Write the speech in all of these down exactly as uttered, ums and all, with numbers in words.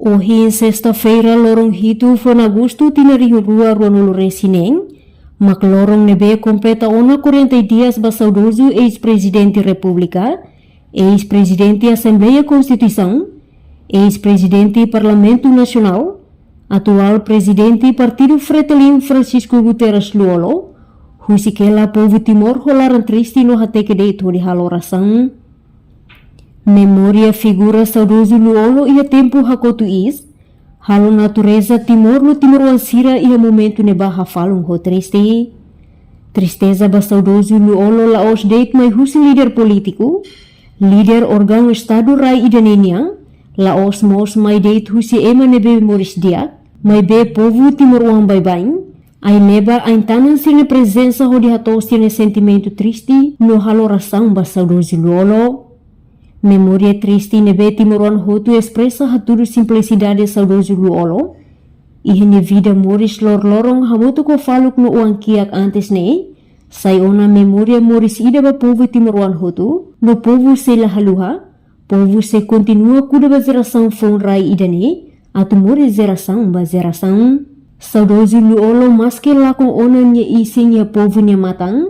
Ohin sesta-feira, loron hitu fulan Agostu, tinan rihun rua ruanulu resin neen, mak loron ne'ebé kompleta ona quarenta dias ba saudozu eis-Prezidente Repúblika, eis-Prezidente Asembleia Konstituisaun, eis-Prezidente Parlamentu Nasionál, atuál Prezidente Partidu Fretilin Francisco Guterres Lú-Olo, husik hela povu Timor ho laran triste no hateke de'it hodi halo orasaun. Memória figura saudozu Lú-Olo iha tempu hakotu iis, halo natureza Timor no timoroan sira iha momentu ne'ebá hafalun ho triste. Tristeza ba saudozu Lú-Olo la'ós de'it mai husi líder polítiku, líder órgaun Estadu rai ida-ne'e nian, la'ós mós mai de'it husi ema ne'ebé moris di'ak, maibé povu timoroan baibain, ai-leba ain-tanan sira-nia prezensa hodi hato'o sira-nia sentimentu triste no halo orasaun ba saudozu Lú-Olo. Memória triste ne'ebé timoroan hotu espresa hatudu simplisidade saudozu Lú-Olo iha nia vida moris loroloron hamutuk ho faluk no oan-kiak antes ne'e, sai ona memória moris ida ba povu timoroan hotu, no povu sei la haluha, povu sei kontinua kuda ba jerasaun foun rai ida-ne'e, atu moris jerasaun ba jerasaun. Saudozu Lú-Olo maske lakon ona nia isin iha povu nia matan,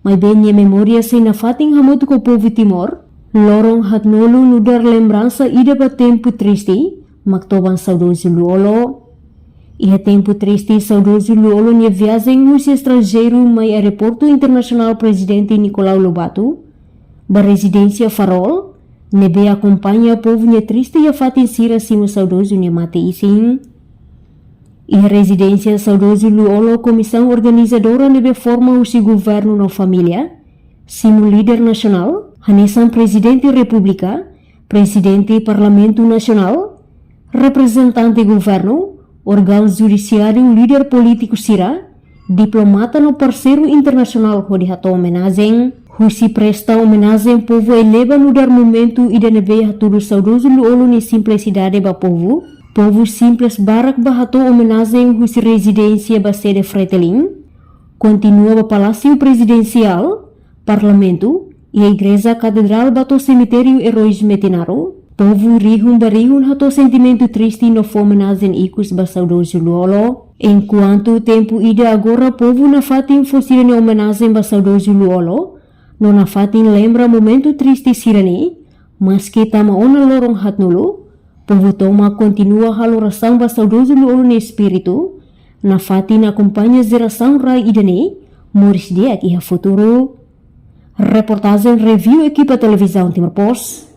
maibé nia memória sei nafatin hamutuk ho povu Timor. Loron haatnulu nu'udar lembransa ida ba tempu triste, mak toban saudozu Lú-Olo. Iha tempu triste saudozu Lú-Olo nia viajen husi estranjeiru mai Aeroportu Internasionál Prezidente Nicolau Lobato, ba rezidénsia Farol, ne'ebé akompaña povu nia triste iha fatin sira simu saudozu nia mate-isin. Iha rezidénsia saudozu Lú-Olo, komisaun organizadora ne'ebé forma husi governu no família, simu líder nasionál, hanesan Prezidente Repúblika, Prezidente Parlamentu Nasionál, reprezentante governu, órgaun judisiáriu, líder polítiku sira, diplomata no parseiru internasionál hodi hato'o omenajen. Husi presta omenajen povu ai-leba nu'udar momentu ida ne'ebé hatudu saudozu Lú-Olo nia simplisidade ba povu. Povu simples barak bá hato'o omenajen husi rezidénsia ba sede Fretilin, kontinua ba Palásiu Prezidensiál, Parlamentu, iha Igreja Katedrál bá to'o Semitériu Eróis Metinaro. Povu rihun ba rihun hato'o sentimentu triste no fó omenajen ikus ba saudozu Lú-Olo. Enkuantu tempu ida agora povu nafatin fó sira-nia omenajen ba saudozu Lú-Olo, no nafatin lembra momentu triste sira-ne'e, maske tama ona loron haatnulu, povu tomak kontinua halo orasaun ba saudozu Lú-Olo nia espíritu, nafatin akompaña jerasaun rai ida-ne'e moris di'ak iha futuru. Reportajen review ekipa Televizaun Timor Post.